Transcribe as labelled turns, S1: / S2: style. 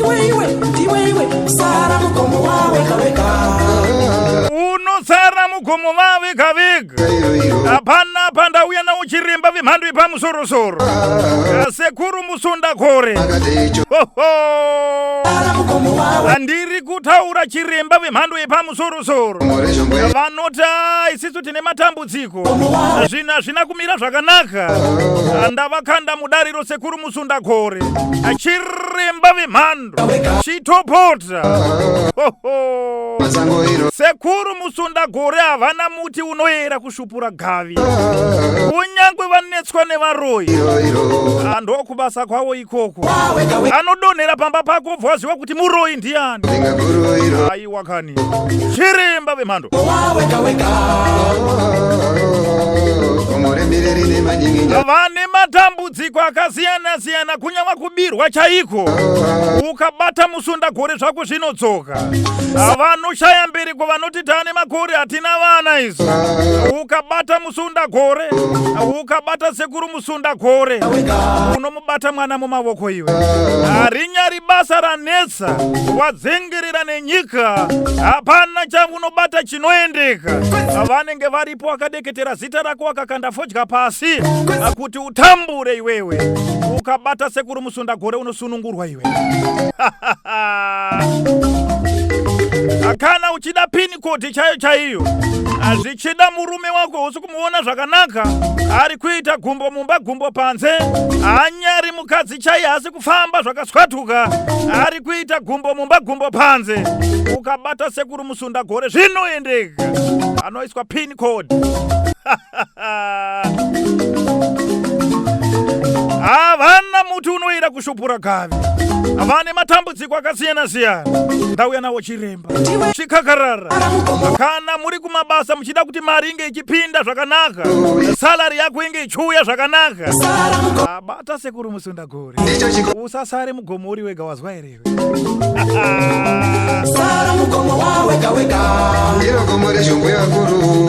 S1: Ndiwe iwe, ndiwe iwe, sara mugomo wawega wega.
S2: Unosara mugomo vavega vega. Hapana pandauya nawo chiremba vemhando yepamusorosoro. Sekuru Musunda Gore. Hoho.
S1: Sara mugomo wawe.
S2: Ndiri kutaura chiremba vemhando yepamusorosoro. Vanoti "Ah, isisu tine matambudziko. Zvinhu hazvina kumira zvakanaka. Ndavakanda mudariro sekuru Musunda Gore. Chiremba vemhando. Chitopota. Hoho. Sekuru Musunda Gore havana muti unoyera kushupura gavi. Kunyangwe vanetswa nevaroyi. Ndokubasa kwavo ikoko. Anodonhera pamba pako obva waziva kuti muroyi ndiani. Aiwa kani. Chiremba vemhando.
S1: Wawega wega.
S2: Vane matambudziko akasiyana siyana kunyangwe kubirwa chaiko. Ukabata Musunda Gore zvako zvinodzoka. Vanoshaya mbereko vanoti taane makore hatina vana isu. Ukabata Musunda Gore, ukabata sekuru Musunda Gore, unomubata mwana mumavoko iwe. Harinyari basa ranetsa, wadzengerera nenyika, hapana chaunobata chinoendeka. Vanenge varipo vakadeketera zita rako vakakanda fodya pasi kuti utambure iwewe. Ukabata sekuru Musunda Gore unosunungurwa iwe. Kana uchida pin code chaiyo chaiyo, zvichida murume wako usi kumuona zvakanaka, ari kuita gumbo mumba gumbo panze, haanyari mukadzi chaiye, haasi kufamba zvakaswatuka, ari kuita gumbo mumba gumbo panze. Ukabata sekuru Musunda Gore zvinoendeka, anoiswa pin code. Havana muti unoyera kushupura gavi. Vane matambudziko akasiyana siyana, ndauya nawo chiremba chikakarara. Kana muri kumabasa muchida kuti mari inge ichipinda zvakanaka, salary yako inge ichiuya zvakanaka, bata sekuru Musunda Gore, usasare mugomo uri wega. Wazwa here iwe?
S1: Sara mugomo wawega wega.
S3: Iro gomo rezhongwe vakuru.